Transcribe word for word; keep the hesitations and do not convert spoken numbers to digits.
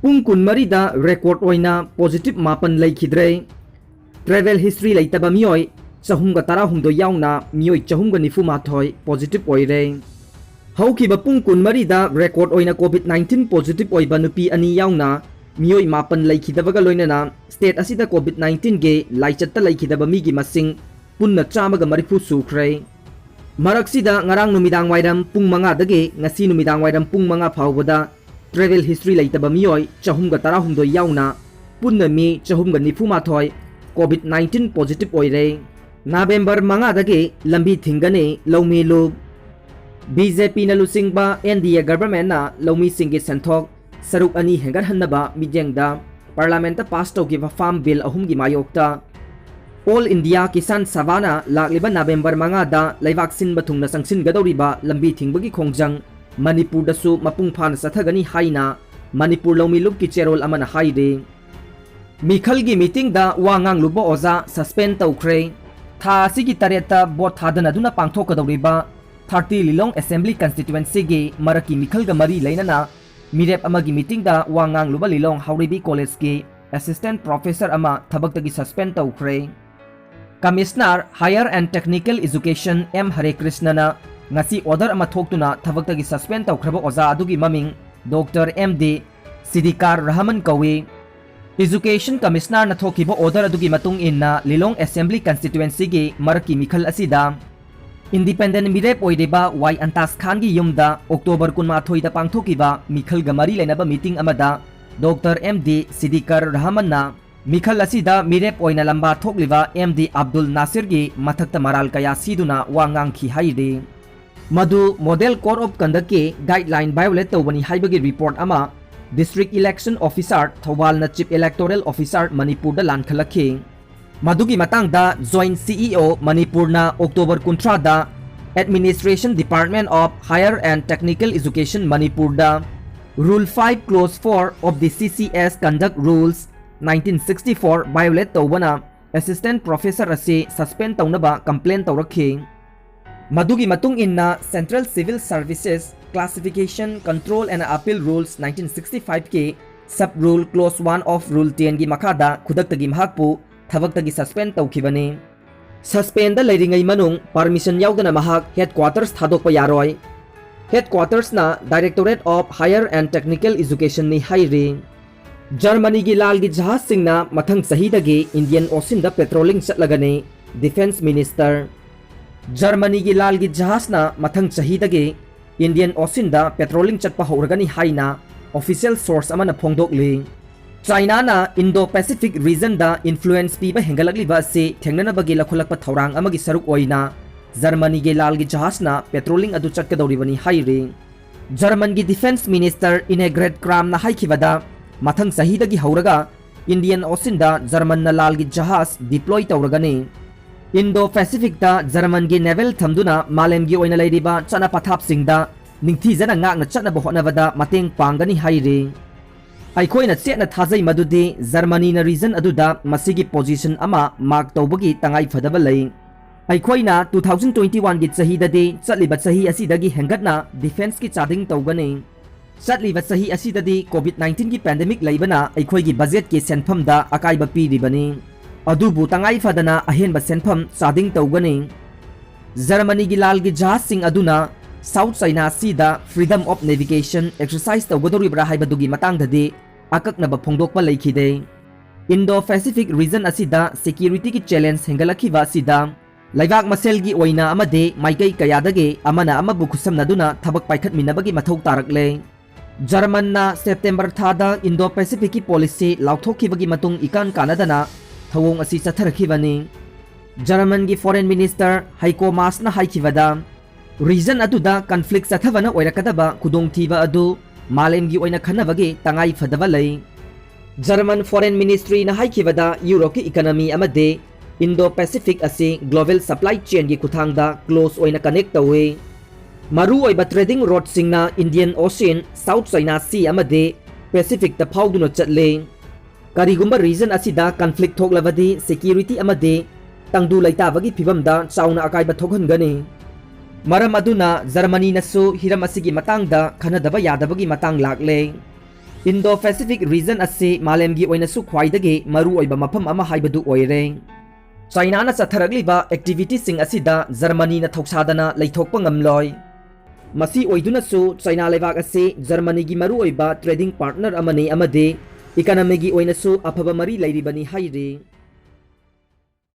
ꯄꯨꯡ ꯀꯨꯟꯃꯔꯤꯗ record ꯑꯣꯏꯅ positive ꯃꯥꯄꯟ ꯂꯩꯈꯤꯗ꯭ꯔꯦ꯫ Travel history ꯂꯩꯇꯕ ꯃꯤꯑꯣꯏ ꯆꯍꯨꯝꯒ ꯇꯔꯥꯍꯨꯝꯗꯣꯏ ꯌꯥꯎꯅ ꯃꯤꯑꯣꯏ ꯆꯍꯨꯝꯒ ꯅꯤꯐꯨ ꯃꯥꯊꯣꯏ positive ꯑꯣꯏꯔꯦ꯫ ꯍꯧꯈꯤꯕ ꯄꯨꯡ ꯀꯨꯟꯃꯔꯤꯗ record ꯑꯣꯏꯅ COVID nineteen positive ꯑꯣꯏꯕ ꯅꯨꯄꯤ ꯑꯅꯤ ꯌꯥꯎꯅ ꯃꯤꯑꯣꯏ ꯃꯥꯄꯟ ꯂꯩꯈꯤꯗꯕꯒ ꯂꯣꯏꯅꯅ state ꯑꯁꯤꯗ COVID nineteenꯒꯤ ꯂꯥꯏꯆꯠꯇ ꯂꯩꯈꯤꯗꯕ ꯃꯤꯒꯤ ꯃꯁꯤꯡ ꯄꯨꯟꯅ ꯆꯥꯝꯃꯒ ꯃꯔꯤꯐꯨ ꯁꯨꯈ꯭ꯔꯦ꯫ ꯃꯔꯛꯁꯤꯗ ꯉꯔꯥꯡ ꯅꯨꯃꯤꯗꯥꯡ ꯋꯥꯏꯔꯝ ꯄꯨꯡ ꯃꯉꯥꯗꯒꯤ ꯉꯁꯤ ꯅꯨꯃꯤꯗꯥꯡ ꯋꯥꯏꯔꯝ ꯄꯨꯡ ꯃꯉꯥ ꯐꯥꯎꯕꯗ travel history ꯂꯩꯇꯕ ꯃꯤꯑꯣꯏ ꯆꯍꯨꯝꯒ ꯇꯔꯥꯍꯨꯝꯗꯣꯏ ꯌꯥꯎꯅ ꯄꯨꯟꯅ ꯃꯤ ꯆꯍꯨꯝꯒ ꯅꯤꯐꯨ ꯃꯥꯊꯣꯏ COVID nineteen positive ꯑꯣꯏꯔꯦ꯫ ꯅꯕꯦꯝꯕꯔ ꯃꯉꯥꯗꯒꯤ ꯂꯝꯕꯤ ꯊꯤꯡꯒꯅꯤ, ꯂꯧꯃꯤ ꯂꯨꯞ꯫ BJPꯅ ꯂꯨꯆꯤꯡꯕ NDA governmentꯅ ꯂꯧꯃꯤꯁꯤꯡꯒꯤ ꯁꯦꯟꯊꯣꯛ ꯁꯔꯨꯛ ꯑꯅꯤ ꯍꯦꯟꯒꯠꯍꯟꯅꯕ ꯃꯤꯠꯌꯦꯡꯗ parliamentꯇ pass ꯇꯧꯈꯤꯕ farm bill ꯑꯍꯨꯝꯒꯤ ꯃꯥꯌꯣꯛꯇ All India Kisan Sabhaꯅ ꯂꯥꯛꯂꯤꯕ ꯅꯕꯦꯝꯕꯔ ꯃꯉꯥꯗ ꯂꯩꯕꯥꯛ ꯁꯤꯟꯕ ꯊꯨꯡꯅ ꯆꯪꯁꯤꯟꯒꯗꯧꯔꯤꯕ ꯂꯝꯕꯤ ꯊꯤꯡꯕꯒꯤ ꯈꯣꯡꯖꯪ ꯃꯅꯤꯄꯨꯔꯗꯁꯨ ꯃꯄꯨꯡ ꯐꯥꯅ ꯆꯠꯊꯒꯅꯤ ꯍꯥꯏꯅ ꯃꯅꯤꯄꯨꯔ ꯂꯧꯃꯤ ꯂꯨꯞꯀꯤ ꯆꯦꯔꯣꯜ ꯑꯃꯅ ꯍꯥꯏꯔꯤ꯫ ꯃꯤꯈꯜꯒꯤ meetingꯗ ꯋꯥ ꯉꯥꯡꯂꯨꯕ ꯑꯣꯖꯥ suspend ꯇꯧꯈ꯭ꯔꯦ꯫ ꯊꯥ ꯑꯁꯤꯒꯤ ꯇꯔꯦꯠꯇ vote ꯊꯥꯗꯅꯗꯨꯅ ꯄꯥꯡꯊꯣꯛꯀꯗꯧꯔꯤꯕ thirty Lilong Assembly Constituencyꯒꯤ ꯃꯔꯛꯀꯤ ꯃꯤꯈꯜꯒ ꯃꯔꯤ ꯂꯩꯅꯅ ꯃꯤꯔꯦꯞ ꯑꯃꯒꯤ meetingꯗ ꯋꯥ ꯉꯥꯡꯂꯨꯕ ꯂꯤꯂꯣꯡ ꯍꯥꯎꯔꯩꯕꯤ Collegeꯀꯤ assistant professor ꯑꯃ ꯊꯕꯛꯇꯒꯤ suspend ꯇꯧꯈ꯭ꯔꯦ꯫ Commissioner Higher and Technical Education M Hare Krishnana ꯉꯁꯤ order ꯑꯃ ꯊꯣꯛꯇꯨꯅ ꯊꯕꯛꯇꯒꯤ suspend ꯇꯧꯈ꯭ꯔꯕ ꯑꯣꯖꯥ ꯑꯗꯨꯒꯤ ꯃꯃꯤꯡ Doctor M D Sidikar Rahman ꯀꯧꯏ꯫ Education Commissionerꯅ ꯊꯣꯛꯈꯤꯕ order ꯑꯗꯨꯒꯤ ꯃꯇꯨꯡ ꯏꯟꯅ ꯂꯤꯂꯣꯡ Assembly Constituencyꯒꯤ ꯃꯔꯛꯀꯤ ꯃꯤꯈꯜ ꯑꯁꯤꯗ independent ꯃꯤꯔꯦꯞ ꯑꯣꯏꯔꯤꯕ ꯋꯥꯏ ꯑꯟꯇꯥꯁ ꯈꯥꯟꯒꯤ ꯌꯨꯝꯗ October ꯀꯨꯟꯃꯥꯊꯣꯏꯗ ꯄꯥꯡꯊꯣꯛꯈꯤꯕ ꯃꯤꯈꯜꯒ ꯃꯔꯤ ꯂꯩꯅꯕ meeting ꯑꯃꯗ Doctor M D Sidikar Rahmanꯅ ꯃꯤꯈꯜ ꯑꯁꯤꯗ ꯃꯤꯔꯦꯞ ꯑꯣꯏꯅ ꯂꯝꯕꯥ ꯊꯣꯛꯂꯤꯕ M D Abdul Nasirꯒꯤ ꯃꯊꯛꯇ ꯃꯔꯥꯜ ꯀꯌꯥ ꯁꯤꯗꯨꯅ ꯋꯥ ꯉꯥꯡꯈꯤ ꯍꯥꯏꯔꯤ꯫ ꯃꯗꯨ Model Code of Conductꯀꯤ guideline violate ꯇꯧꯕꯅꯤ ꯍꯥꯏꯕꯒꯤ report ꯑꯃ District Election Officer ꯊꯧꯕꯥꯜꯅ Chief Electoral Officer ꯃꯅꯤꯄꯨꯔꯗ ꯂꯥꯟꯈꯠꯂꯛꯈꯤ꯫ ꯃꯗꯨꯒꯤ ꯃꯇꯥꯡꯗ Joint CEO ꯃꯅꯤꯄꯨꯔꯅ October ꯀꯨꯟꯊ꯭ꯔꯥꯗ Administration Department of Higher and Technical Education ꯃꯅꯤꯄꯨꯔꯗ Rule five Clause four of the C C S Conduct Rules nineteen sixty-four violate ꯇꯧꯕꯅ assistant professor ꯑꯁꯤ suspend ꯇꯧꯅꯕ complain ꯇꯧꯔꯛꯈꯤ꯫ ꯃꯗꯨꯒꯤ ꯃꯇꯨꯡ ꯏꯟꯅ Central Civil Services Classification Control and Appeal Rules nineteen sixty-fiveꯀꯤ Sub Rule Clause one of Rule ten ꯒꯤ ꯃꯈꯥꯗ ꯈꯨꯗꯛꯇꯒꯤ ꯃꯍꯥꯛꯄꯨ ꯊꯕꯛꯇꯒꯤ suspend ꯇꯧꯈꯤꯕꯅꯤ꯫ Suspend ꯗ ꯂꯩꯔꯤꯉꯩ ꯃꯅꯨꯡ permission ꯌꯥꯎꯗꯅ ꯃꯍꯥꯛ headquarters ꯊꯥꯗꯣꯛꯄ ꯌꯥꯔꯣꯏ꯫ Headquarters ꯅ Directorate of Higher and Technical Education ꯅꯤ ꯍꯥꯏꯔꯤ꯫ ꯖꯔꯃꯅꯤꯒꯤ ꯂꯥꯜꯒꯤ ꯖꯍꯥꯖꯁꯤꯡꯅ ꯃꯊꯪ ꯆꯍꯤꯗꯒꯤ Indian Ocean ꯗ patrolling ꯆꯠꯂꯒꯅꯤ, Defence Minister꯫ ꯖꯔꯃꯅꯤꯒꯤ ꯂꯥꯜꯒꯤ ꯖꯍꯥꯖꯅ ꯃꯊꯪ ꯆꯍꯤꯗꯒꯤ Indian Ocean ꯗ patrolling ꯆꯠꯄ ꯍꯧꯔꯒꯅꯤ ꯍꯥꯏꯅ official source ꯑꯃꯅ ꯐꯣꯡꯗꯣꯛꯂꯤ꯫ ꯆꯥꯏꯅꯥꯅ Indo-Pacific region ꯗ influence ꯄꯤꯕ ꯍꯦꯟꯒꯠꯂꯛꯂꯤꯕ ꯑꯁꯤ ꯊꯦꯡꯅꯅꯕꯒꯤ ꯂꯧꯈꯠꯂꯛꯄ ꯊꯧꯔꯥꯡ ꯑꯃꯒꯤ ꯁꯔꯨꯛ ꯑꯣꯏꯅ ꯖꯔꯃꯅꯤꯒꯤ ꯂꯥꯜꯒꯤ ꯖꯍꯥꯖꯅ patrolling ꯑꯗꯨ ꯆꯠꯀꯗꯧꯔꯤꯕꯅꯤ ꯍꯥꯏꯔꯤ꯫ ꯖꯔꯃꯟꯒꯤ Defence Minister Annegret Kramp ꯅ ꯍꯥꯏꯈꯤꯕꯗ, ꯃꯊꯪ ꯆꯍꯤꯗꯒꯤ ꯍꯧꯔꯒ Indian Ocean ꯗ ꯖꯔꯃꯟꯅ ꯂꯥꯜꯒꯤ ꯖꯍꯥꯖ deploy ꯇꯧꯔꯒꯅꯤ꯫ Indo-Pacific ꯇ ꯖꯔꯃꯟꯒꯤ naval ꯊꯝꯗꯨꯅ ꯃꯥꯂꯦꯝꯒꯤ ꯑꯣꯏꯅ ꯂꯩꯔꯤꯕ ꯆꯠꯅ ꯄꯊꯥꯞꯁꯤꯡꯗ ꯅꯤꯡꯊꯤꯖꯅ ꯉꯥꯛꯅ ꯆꯠꯅꯕ ꯍꯣꯠꯅꯕꯗ ꯃꯇꯦꯡ ꯄꯥꯡꯒꯅꯤ ꯍꯥꯏꯔꯤ꯫ ꯑꯩꯈꯣꯏꯅ ꯆꯦꯠꯅ ꯊꯥꯖꯩ ꯃꯗꯨꯗꯤ ꯖꯔꯃꯅꯤꯅ region ꯑꯗꯨꯗ ꯃꯁꯤꯒꯤ position ꯑꯃ mark ꯇꯧꯕꯒꯤ ꯇꯉꯥꯏ ꯐꯗꯕ ꯂꯩ꯫ ꯑꯩꯈꯣꯏꯅ two thousand twenty-one ꯒꯤ ꯆꯍꯤꯗꯗꯤ ꯆꯠꯂꯤꯕ ꯆꯍꯤ ꯑꯁꯤꯗꯒꯤ ꯍꯦꯟꯒꯠꯅ defence ꯀꯤ ꯆꯥꯗꯤꯡ ꯇꯧꯒꯅꯤ꯫ ꯆꯠꯂꯤꯕ ꯆꯍꯤ ꯑꯁꯤꯗꯗꯤ COVID nineteen ꯒꯤ pandemic ꯂꯩꯕꯅ ꯑꯩꯈꯣꯏꯒꯤ budget ꯀꯤ ꯁꯦꯟꯐꯝꯗ ꯑꯀꯥꯏꯕ ꯄꯤꯔꯤꯕꯅꯤ꯫ ꯑꯗꯨꯕꯨ ꯇꯉꯥꯏ ꯐꯗꯅ ꯑꯍꯦꯟꯕ ꯁꯦꯟꯐꯝ ꯆꯥꯗꯤꯡ ꯇꯧꯒꯅꯤ꯫ ꯖꯔꯃꯅꯤꯒꯤ ꯂꯥꯜꯒꯤ ꯖꯍꯥꯖꯁꯤꯡ ꯑꯗꯨꯅ South China Sea the freedom of navigation exercise ꯇꯧꯒꯗꯧꯔꯤꯕ꯭ꯔꯥ ꯍꯥꯏꯕꯗꯨꯒꯤ ꯃꯇꯥꯡꯗꯗꯤ ꯑꯀꯛꯅꯕ ꯐꯣꯡꯗꯣꯛꯄ ꯂꯩꯈꯤꯗꯦ꯫ Indo-Pacific region ꯑꯁꯤꯗ security ꯒꯤ challenge ꯍꯦꯟꯒꯠꯂꯛꯈꯤꯕ ꯑꯁꯤꯗ ꯂꯩꯕꯥꯛ ꯃꯁꯦꯜꯒꯤ ꯑꯣꯏꯅ ꯑꯃꯗꯤ ꯃꯥꯏꯀꯩ ꯀꯌꯥꯗꯒꯤ ꯑꯃꯅ ꯑꯃꯕꯨ ꯈꯨꯠꯁꯝꯅꯗꯨꯅ ꯊꯕꯛ ꯄꯥꯏꯈꯠꯃꯤꯟꯅꯕꯒꯤ ꯃꯊꯧ ꯇꯥꯔꯛꯂꯦ꯫ ꯖꯔꯃꯟꯅ September ꯊꯥꯗ Indo-Pacific ꯀꯤ policy ꯂꯥꯎꯊꯣꯛꯈꯤꯕꯒꯤ ꯃꯇꯨꯡ ꯏꯀꯥꯟ ꯀꯥꯟꯅꯗꯅ ꯊꯧꯑꯣꯡ ꯑꯁꯤ ꯆꯠꯊꯔꯛꯈꯤꯕꯅꯤ꯫ ꯖꯔꯃꯟꯒꯤ Foreign Minister Heiko Maas ꯅ ꯍꯥꯏꯈꯤꯕꯗ, region ꯑꯗꯨꯗ conflict ꯆꯠꯊꯕꯅ ꯑꯣꯏꯔꯛꯀꯗꯕ ꯈꯨꯗꯣꯡꯊꯤꯕ ꯑꯗꯨ ꯃꯥꯂꯦꯝꯒꯤ ꯑꯣꯏꯅ ꯈꯟꯅꯕꯒꯤ ꯇꯉꯥꯏ ꯐꯗꯕ ꯂꯩ꯫ ꯖꯔꯃꯟ Foreign Ministry ꯅ ꯍꯥꯏꯈꯤꯕꯗ, ꯌꯨꯔꯣꯞꯀꯤ economy ꯑꯃꯗꯤ Indo-Pacific ꯑꯁꯤ global supply chain ꯒꯤ ꯈꯨꯠꯊꯥꯡꯗ close ꯑꯣꯏꯅ connect ꯇꯧꯏ꯫ ꯃꯔꯨꯑꯣꯏꯕ trading route ꯁꯤꯡꯅ Indian Ocean, South China Sea ꯑꯃꯗꯤ Pacific ꯇ ꯐꯥꯎꯗꯨꯅ ꯆꯠꯂꯤ꯫ ꯀꯔꯤꯒꯨꯝꯕ region ꯑꯁꯤꯗ conflict ꯊꯣꯛꯂꯕꯗꯤ security ꯑꯃꯗꯤ ꯇꯪꯗꯨ ꯂꯩꯇꯥꯕꯒꯤ ꯐꯤꯚꯝꯗ ꯆꯥꯎꯅ ꯑꯀꯥꯏꯕ ꯊꯣꯛꯍꯟꯒꯅꯤ꯫ ꯃꯔꯝ ꯑꯗꯨꯅ ꯖꯔꯃꯅꯤꯅꯁꯨ ꯍꯤꯔꯝ ꯑꯁꯤꯒꯤ ꯃꯇꯥꯡꯗ ꯈꯟꯅꯗꯕ ꯌꯥꯗꯕꯒꯤ ꯃꯇꯥꯡ ꯂꯥꯛꯂꯦ꯫ Indo-Pacific region ꯑꯁꯤ ꯃꯥꯂꯦꯝꯒꯤ ꯑꯣꯏꯅꯁꯨ ꯈ꯭ꯋꯥꯏꯗꯒꯤ ꯃꯔꯨꯑꯣꯏꯕ ꯃꯐꯝ ꯑꯃ ꯍꯥꯏꯕꯗꯨ ꯑꯣꯏꯔꯦ꯫ ꯆꯥꯏꯅꯥꯅ ꯆꯠꯊꯔꯛꯂꯤꯕ activityꯁꯤꯡ ꯑꯁꯤꯗ ꯖꯔꯃꯅꯤꯅ ꯊꯧꯁꯥꯗꯅ ꯂꯩꯊꯣꯛꯄ ꯉꯝꯂꯣꯏ꯫ ꯃꯁꯤ ꯑꯣꯏꯗꯨꯅꯁꯨ ꯆꯥꯏꯅꯥ ꯂꯩꯕꯥꯛ ꯑꯁꯤ ꯖꯔꯃꯅꯤꯒꯤ ꯃꯔꯨꯑꯣꯏꯕ trading partner ꯑꯃꯅꯤ ꯑꯃꯗꯤ economyꯒꯤ ꯑꯣꯏꯅꯁꯨ ꯑꯐꯕ ꯃꯔꯤ ꯂꯩꯔꯤꯕꯅꯤ ꯍꯥꯏꯔꯤ꯫